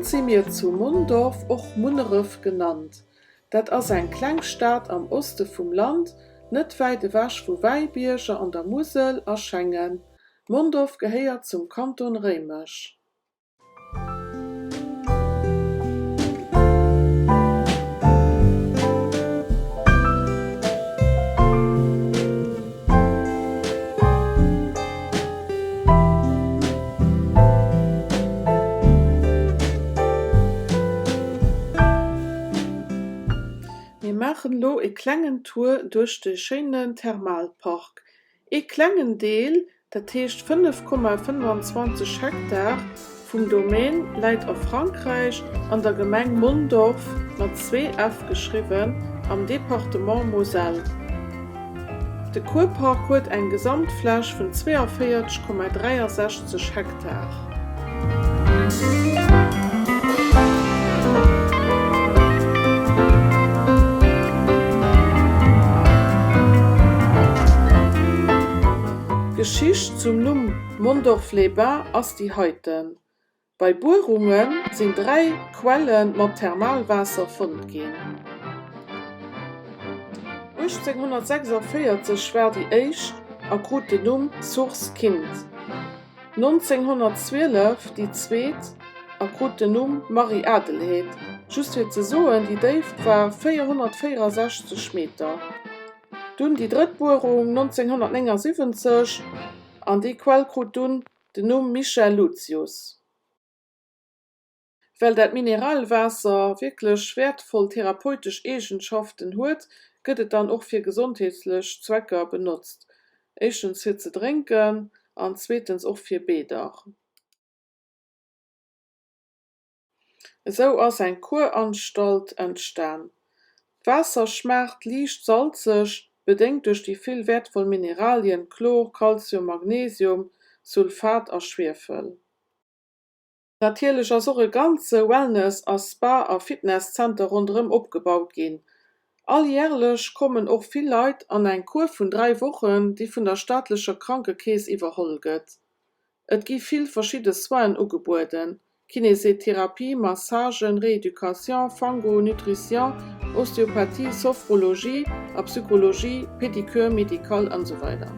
Haut si mir zu Mondorf, och Munneref genannt. Dat ass eng kleng Stad am Oste vum Land, net wäit ewech vu Wäibierger an der Musel a Schengen. Mondorf gehéiert zum Kanton Réimech. Mir maachen elo e klengen Tour duerch de schéinen Thermalpark. Ee klengen Deel, dat heescht 5,25 Hektar vum Domaine läit a Frankräich an der Gemeng Mondorf, mat zwee f geschriwwen, am Departement Moselle. De Kurpark huet eng Gesamtfläch vun 42,63 Hektar. D'Geschicht zum Numm Mondorf-les-Bains ass déi heiten, Bei Buerunge sinn 3 Quelle mat Thermalwaasser fonnt ginn. 1846 war déi éischt a krut den Numm Source Kind, 1912 déi zweet a krut den Numm Marie-Adelheid. Just fir ze soen, déi Déift war 464 Meter. Dunn déi drëtt Buerung 1979 an déi Quell krut dunn Den Numm Michel Lucius. Well dat Mineralwaasser wierklech wäertvoll therapeutesch Eegenschaften huet, gëtt et dann och fir gesondheetlech Zwecker benotzt, éischtens fir ze drénken an zweetens och fir Bäder. Esou ass eng Kueranstalt entstan. D'Waasser schmaacht liicht salzeg, bedéngt duerch déi vill wäertvoll Mineralien Chlor, Kalzium, Magnesium, Sulfat a Schwiefel. Natierlech ass och e ganze Wellness a Spa a Fitnesszenter ronderëm opgebaut ginn. Alljärlech kommen och vill Leit an eng Kur vun 3 Wochen, déi vun der staatlecher Krankekeess iwwerholl gëtt. Et gi vill verschidde Soinen ugebueden, Kinésetherapie, Massagen, Rééducation, Fango, Nutrition, Ostéopathie, Sophrologie a Psychologie, Pédicure médicale an esou weider.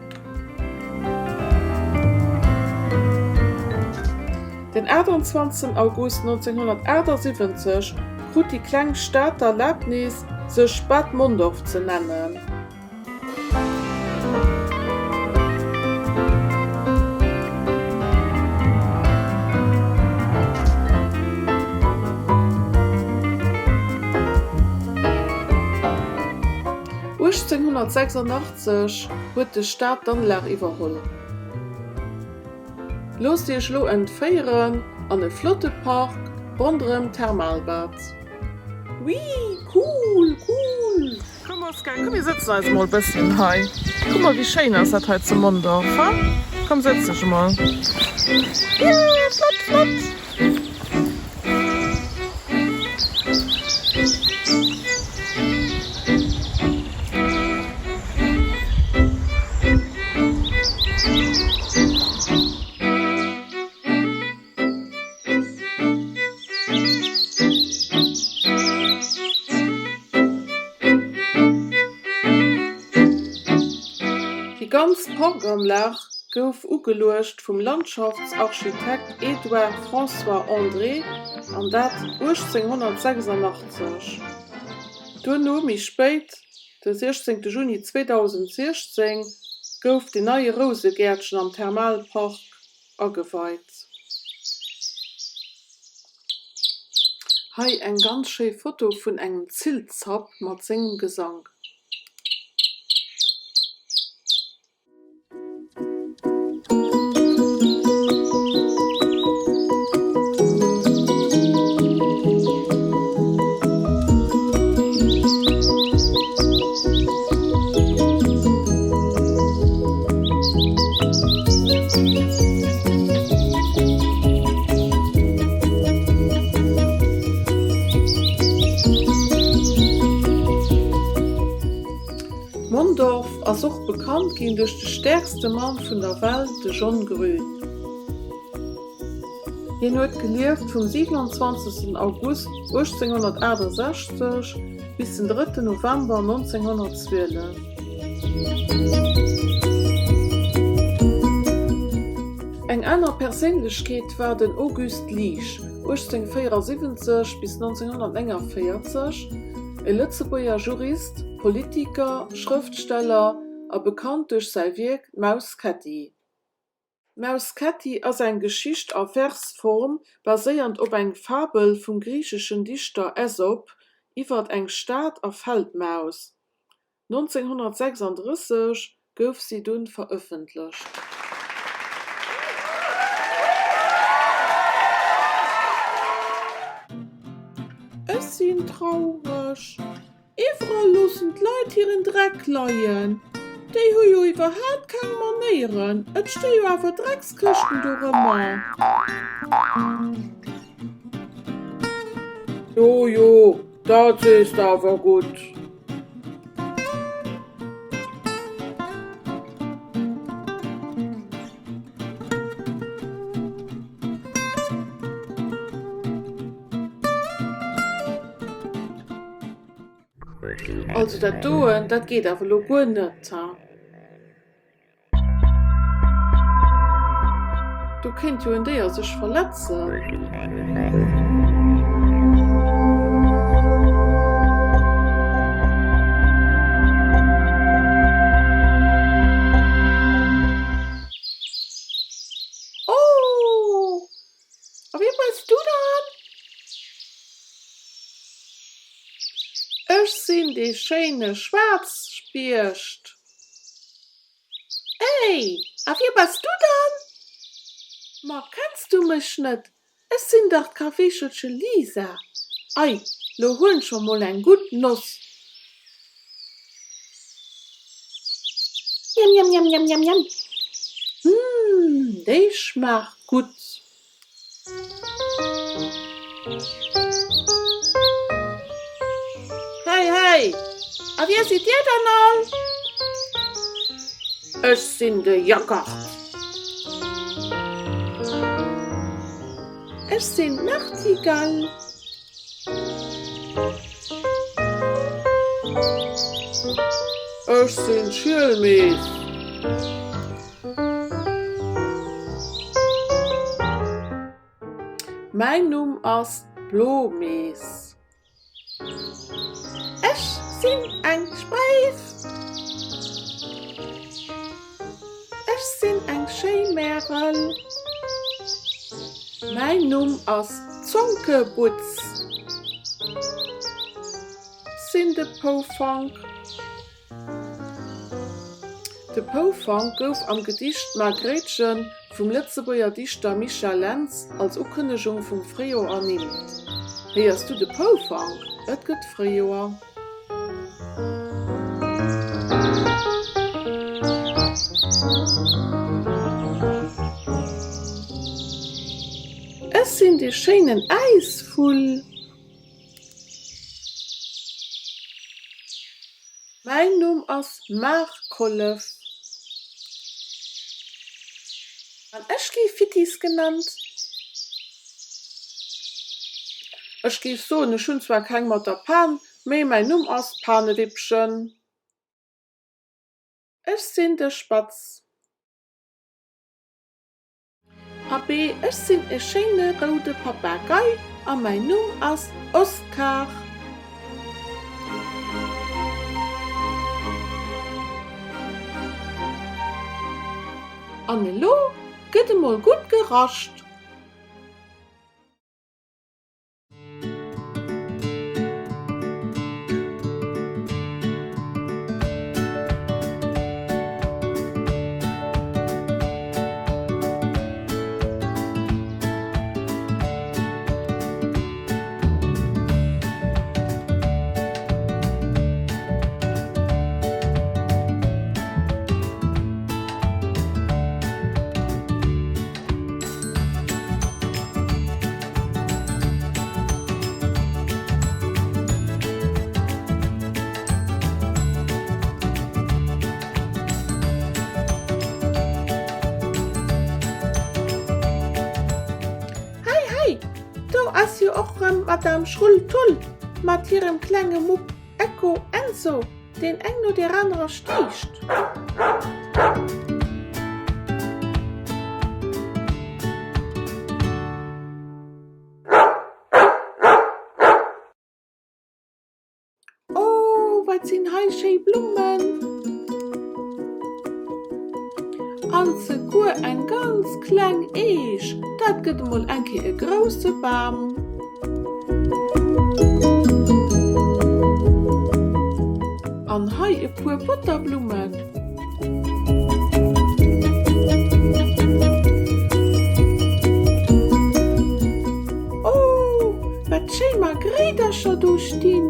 Den 28 August 1978 krut déi kleng Stad d'Erlabnis, sech Bad Mondorf ze nennen. 1886 huet de Staat d'Anlag iwwerholl. Loosst Iech elo entféieren an e flotte Park ronderëm d'Thermalbad. Wii cool cool! Komm Oscar, komm mir sëtzen eis emol bësschen hei. Kuck mol wéi schéin ass dat hei zu Mondorf, ha? Komm sëtz dech emol. Yeah, flott, flott! Déi ganz Parkanlag gouf ugeluecht vum Landschaftsarchitekt Edouard François André, an dat 1886. Duerno, méi spéit, de 16 Juni 2016, gouf den neie Rousegäertchen am Thermalpark ageweit. Hei eng ganz schéi Foto vun engem Ziltzapp mat sengem Gesank. Mondorf ass och bekannt ginn duerch de stäerkste Mann vun der Welt, de John Grün. Hien huet gelieft vum 27 August 1868 bis den 3 November 1912. Eng aner Perséinlechkeet war den Auguste Liesch, 1874 bis 1949, e Lëtzebuerger Jurist, Politiker, Schrëftsteller a bekannt duerch säi Wierk D'Maus Ketti. D'Maus Ketti ass eng Geschicht a Versform, baséiernd op eng Fabel vum griicheschen Dichter Aesop iwwer eng Stad a Feldmaus. 1936 gouf si dunn verëffentlecht. Ech sinn traureg. Iwwerall loossen d'Leit hiren Dreck leien. Déi hu jo iwwerhaapt keng Manéieren. Et sti jo awer Dreckskëschten dorëmmer. Jo, jo, dat sees de awer gutt. Also dat doen, dat geet awer elo guer net, ha. Do kéint jo en Déier sech verletzen. Oh! A wie bass du dann? Ech sinn dee schéine Schwaarzspiecht. Ey, a wie bass du dann? Ma kenns du mech net? Ech sinn dach d'Kaweechelche Lisa. Ei, lo huelen ech mer mol eng gutt Noss. Njam, njam, njam, njam, njam, njam. Mmh, déi schmaacht gutt. Hey, hey! A wie sidd dir dann all? Ech sinn de Jackert. Ech sinn d'Nachtigall. Ech sinn d'Schielmees. Mäin Numm ass d'Blomees. Ech sinn eng Spréif. Ech sinn eng schéi Märel. Mäin Numm ass Zonkebutz. Sinn de Poufank. De Poufank gouf am Gedicht D'Margréitchen vum Lëtzebuerger Dichter Michel Lentz als Ukënnegung vum Fréijoer ernimmt. Héiers du de Poufank? Et gëtt Fréijoer. Ech sinn dee schéinen Äisvull. Mäin Numm ass Maarkollef. An ech gi Fittis genannt. Ech géif soen, ech hunn zwar keng mat der Pan, mee mäin Numm ass Panewippchen. Ech sinn de Spatz. Abee, ech sinn e schéine roude Papagei a mäin Numm ass Oskar. An elo gëtt emol gutt gerascht. Madame Schrull-Tull mat hirem klenge Mupp Echo Enzo, deen eng no där anerer stiicht. Oh, wat sinn hei schéi Blummen! An zeguer eng ganz kleng Eech, dat gëtt emol eng Kéier e grousse Bam. An hei e puer Butterblummen. Oh, wat schéi Margréidercher do stinn!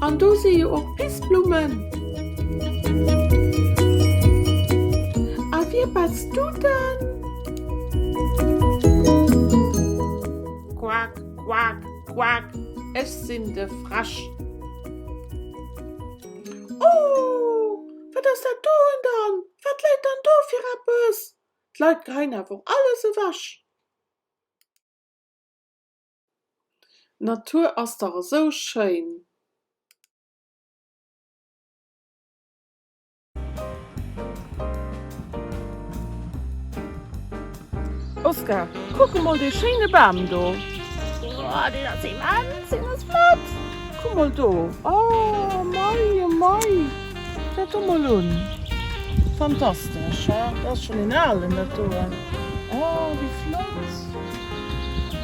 An do si jo och Pissblummen. A wie bass du dann? Quak, quak, quak, ech sinn de Fräsch. Oh, wat ass dat doen dann? Wat läit dann do fir eppes? D'Leit geheien awer och alles ewech. D'Natur ass dach esou schéin. Oscar, kuck emol dee schéine Bam do! Oh, deen ass immens, deen ass flott! Kuck mol do! Oh mei, oh mei! Kuck dat do mol un! Fantastesch, he? Dat ass schonn een alen, dat doen. Oh, wéi flott!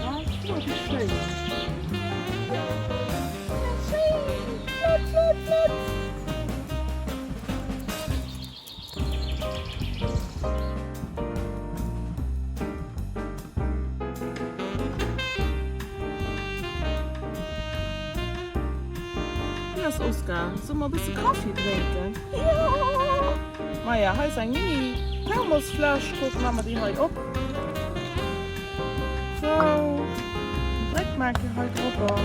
Ah, kuck mol, wéi schéin! Schéin! Flott, flott, flott! Hier ass Oscar, solle mer e bësse Kaffi drénken? Jo! Maja, hei ass eng mini Thermosfläsch, kuck, maache mer déi hei op. Sou, dréck mer eng Kéier hei drobber,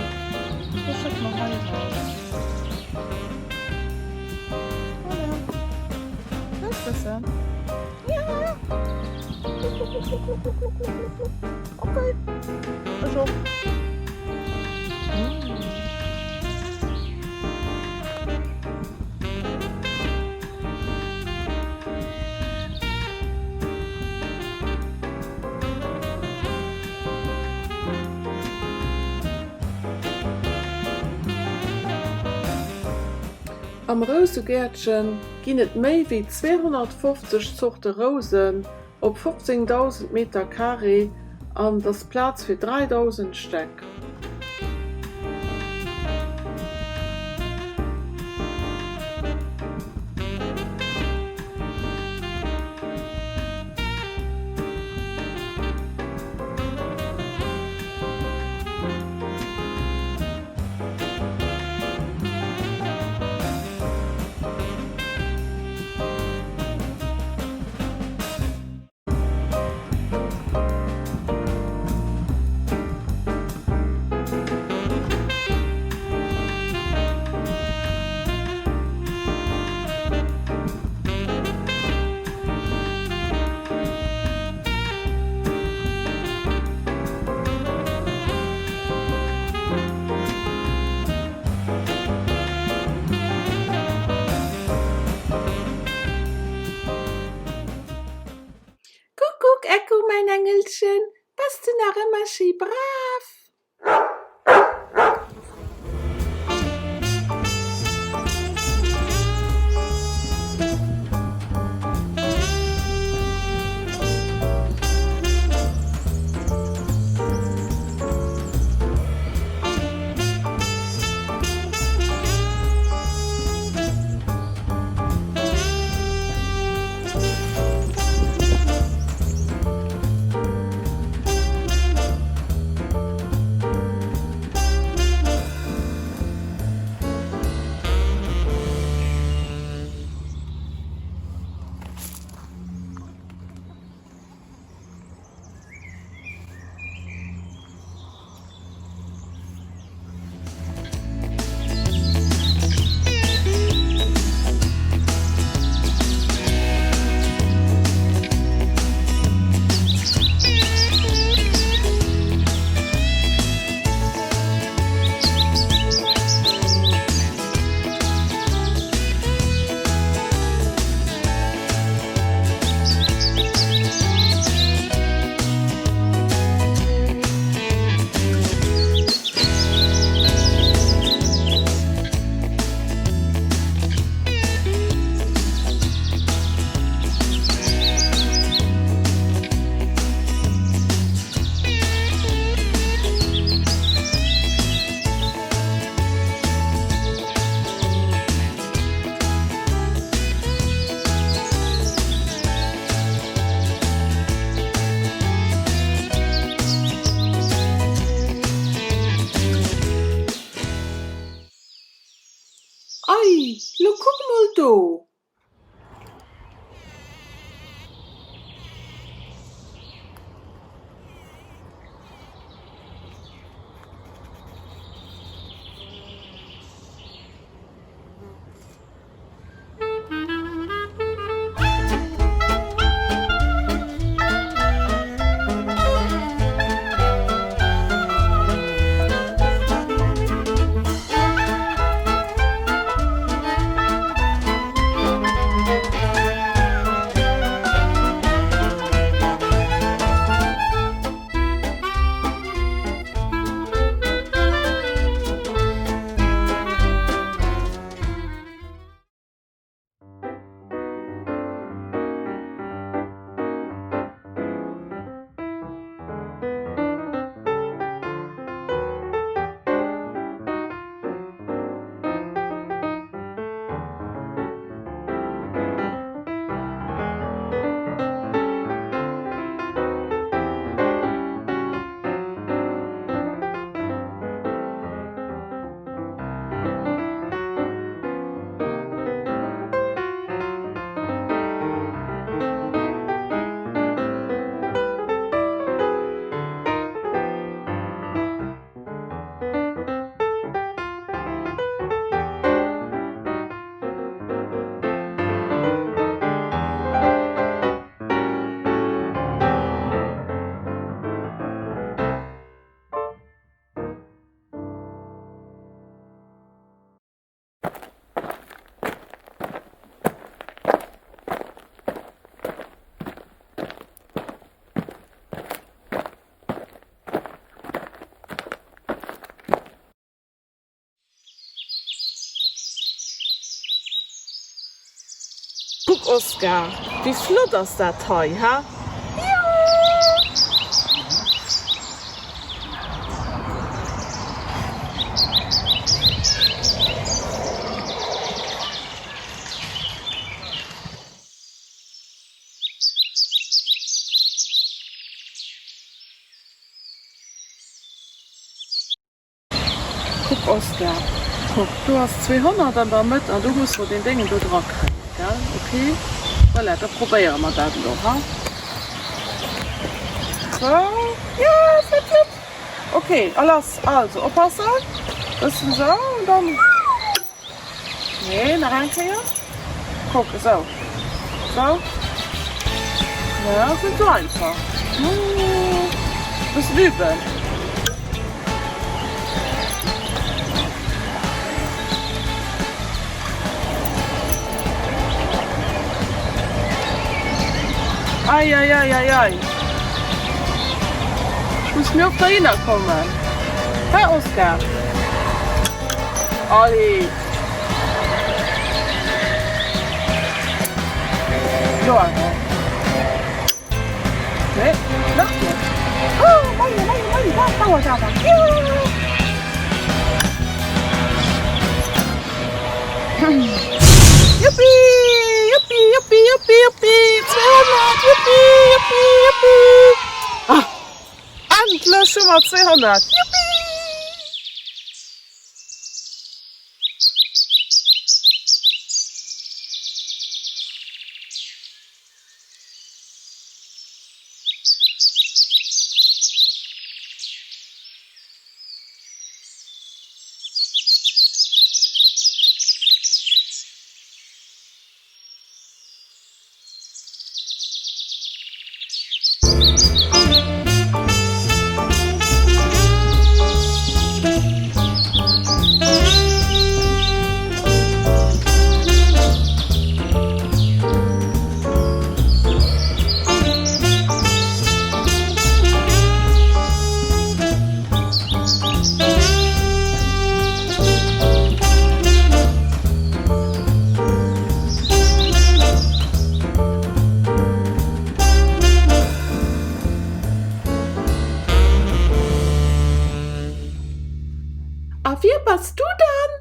da schëdde mer hei raus. Voilà. Wëlls bëssen? Ja! Gluck, gluck, gluck, gluck, gluck, gluck, gluck, gluck, gluck. Okay. Ech och. Mm. Am Rousegäertchen ginn et méi wéi 250 Zorte Rousen op 15.000 Meter Carré an et ass Plaz fir 3.000 Stäck. Kuckuck, Echo, mäin Engelchen, bass de nach ëmmer schéi brav? do? Kuck Oscar, wéi flott ass dat hei, ha? Jo! Kuck Oscar, kuck, do ass 200 an der Mëtt an do musse mer deen Déngen do dra kréien, gell? Ok, voilà, da probéiere mer dat elo, ha? Sou, jo, flott, flott! Ok, a lass, also oppassen, bëssen sou an dann. Nee, nach eng Kéier. Kuck, esou. Esou. Ja, ass net sou einfach. Bëssen üben. Ei, ei, ei, ei, ei. Ech muss méi oft heihinner kommen. Hä, Oscar? Allez! Lo awer. Nee, nach net. Oh, meine, meine, meine, dat dauert awer. Jo! Juppi! Juppi, juppi, juppi, juppi! 200! Juppi, juppi, juppi! Ah! Endlech hu mer 200! Juppi! A wie bass du dann?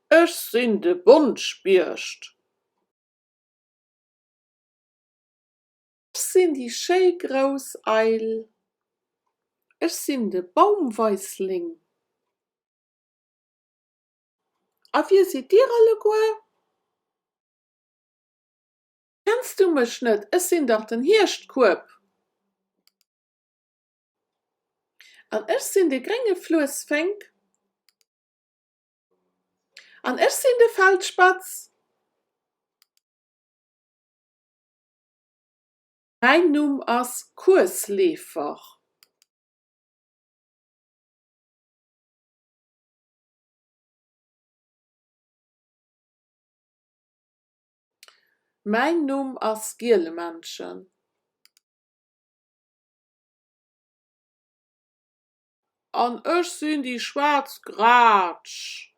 Ech sinn de Bontspiecht. Ech sinn déi schéi grouss Eil. Ech sinn de Baumweissling. A wie sidd dir alleguer? Kenns du mech net? Ech sinn dach den Hierschtkueb! An ech sinn de grénge Fluessfénk. An ech sinn de Feldspatz. Mäin Numm ass Kuesleefer. Mäin Numm ass Gielemännchen. An ech sinn déi schwaarz Graatsch.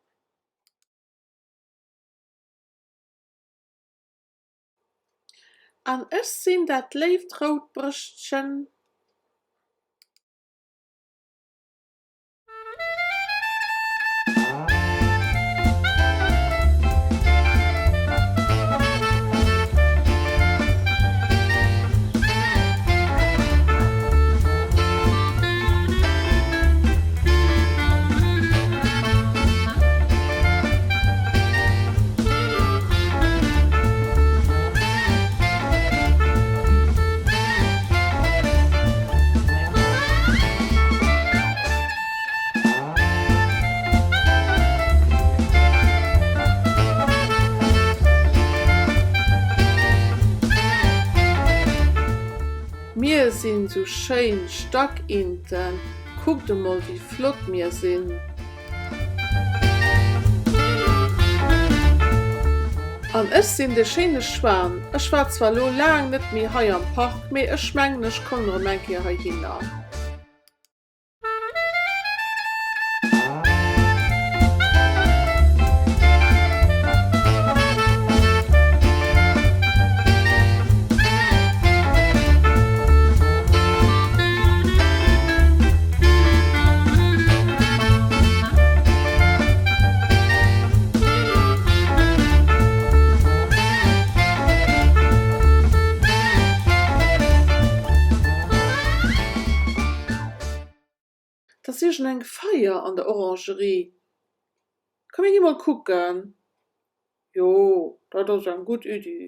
An ech sinn dat léift rout Brëschtchen. Mir sinn sou schéin Stackinten, kuckt emol wéi flott mir sinn. An ech sinn de schéine Schwan. Ech war zwar lo laang net méi hei am Park, mee ech mengen ech kommen erëm eng Kéier heihinner. 't ass iergend eng Feier an der Orangerie. Komm mir gi mol kucken. Jo, dat ass eng gutt Iddi.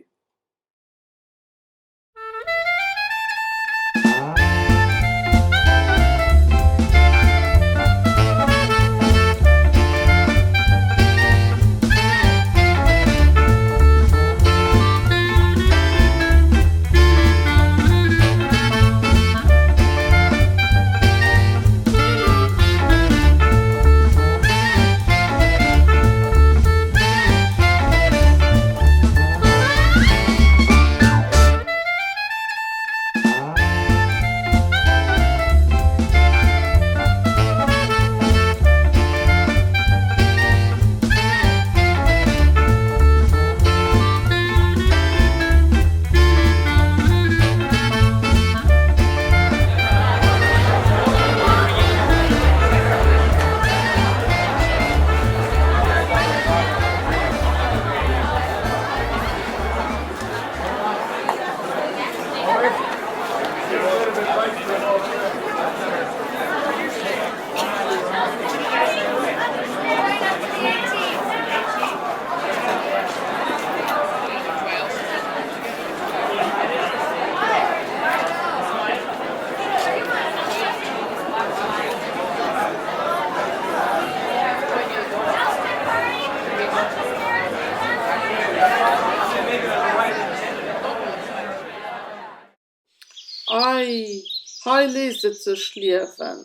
Ei, hei léisst et sech liewen!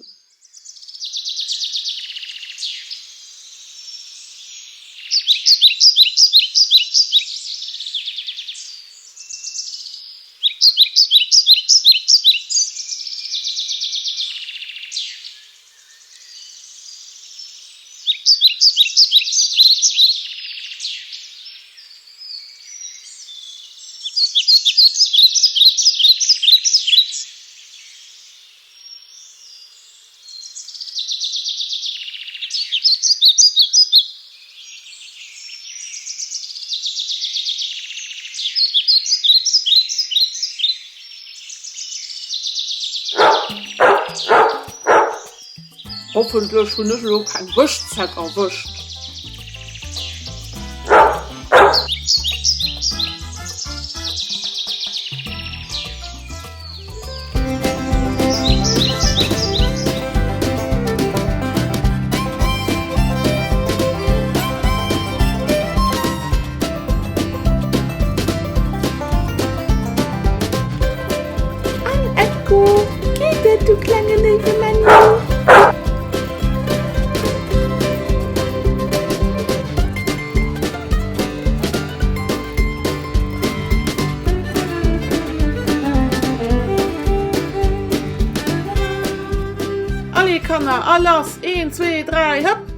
Hoffentlech hunn ech elo keng Bëschzeck erwëscht. Kanner, a lass! Een, zwee, dräi, hëpp!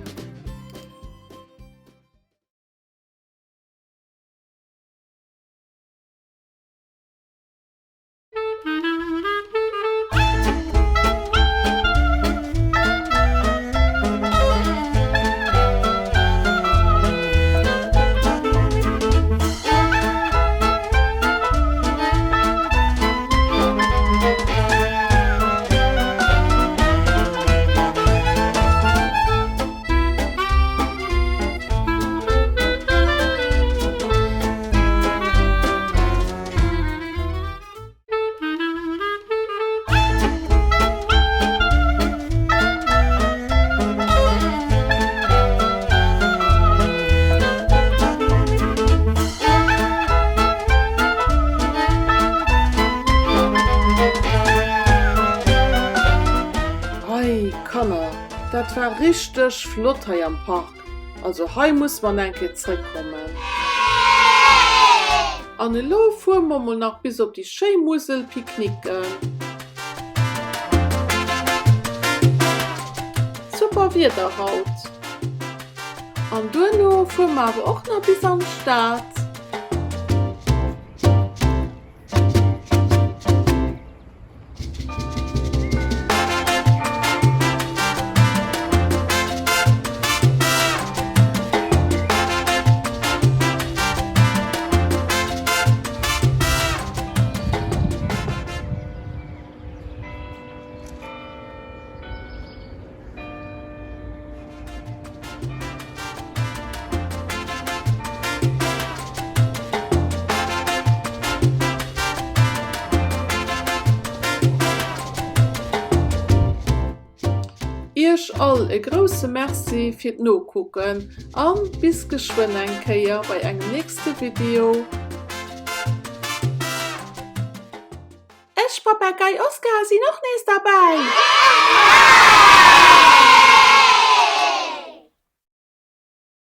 Ei Kanner, dat war richteg flott hei am Park. Also hei muss mer eng Kéier zréck kommen. An elo fuere mer mol nach bis op déi schéi Musel picknicken. Super Wieder haut. An duerno fuere mer awer och nach bis an d'Stad. Iech all e grousse Merci fir d'Nokucken an bis geschwënn eng Kéier bei engem nächste Video. Ech, Papagei Oscar, sinn och nees derbäi!